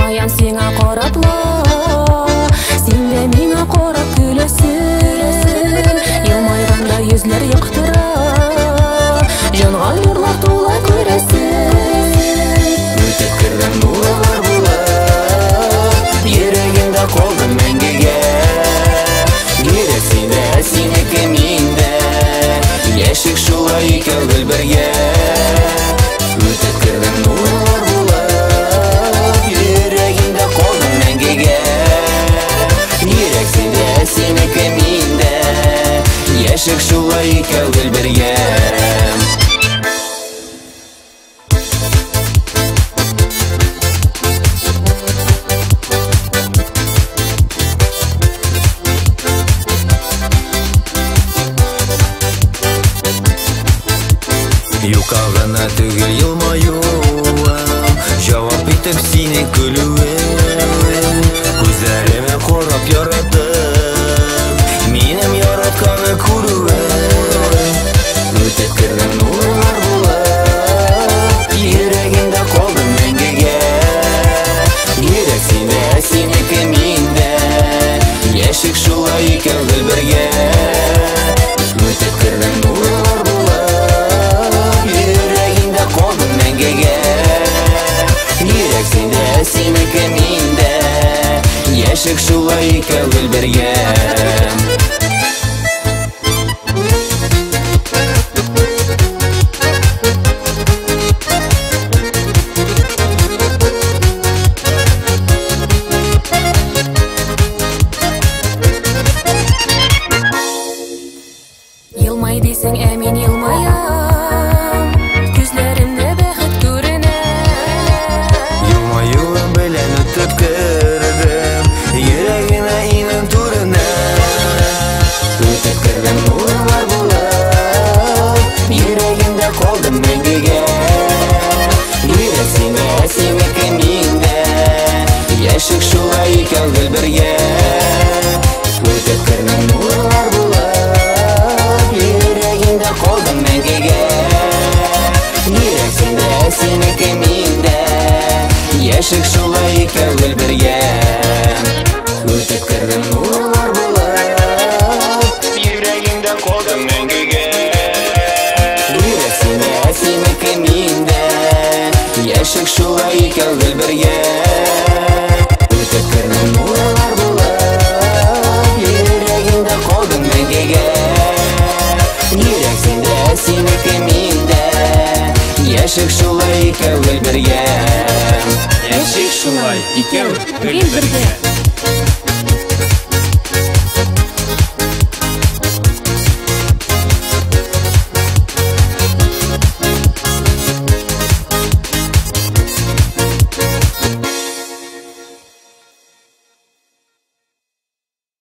Елмаям сиңа карапла, син дә миңа карап көләсең. Елмайганда йөзләр яктыра, җанга нурлар тула күрәсең. Үтеп кердем нурлар булып, йөрәгемдә калдым мәңгегә. Йөрәк синдә, синеке миндә, яшик шулай икәү гел бергә. Үтеп кердем нурлар булып, йөрәгемдә калдым мәңгегә. Йөрәк синдә, синеке миндә, яшик шулай икәү гел бергә. Юка гына түгел елмаюым, җавап итеп сине көлүем. Күзләремә карап яратып, минем яратканны күрүем. Үтеп кердем нурлар булып, йөрәгемдә калдым мәңгегә. Йөрәк синдә, синеке миндә, яшик шулай икәү гел бергә. Үтеп кердем нурлар булып, йөрәгемдә калдым мәңгегә. Йөрәк синдә, синеке миндә, яшик шулай икәү гел бергә. Елмай дисең, ә мин елмаям, күзләремдә бәхет күренә. Елмаюым белән үтеп кердем, йөрәгемә инем түренә. Үтеп кердем нурлар булып, йөрәгемдә калдым мәңгегә. Йөрәк синдә, синеке миндә, яшик шулай икәү гел бергә. Үтеп кердем нурлар булып, йөрәгемдә калдым мәңгегә. Йөрәк синдә, синеке миндә, яшик шулай икәү гел бергә. Үтеп кердем нурлар булып, йөрәгемдә калдым мәңгегә. Йөрәк синдә, синеке миндә, яшик шулай икәү гел бергә. Үтеп кердем нурлар булып, йөрәгемдә калдым мәңгегә. Йөрәк синдә, синеке миндә, яшик шулай икәү гел бергә. Яшик шулай икәү гел бергә.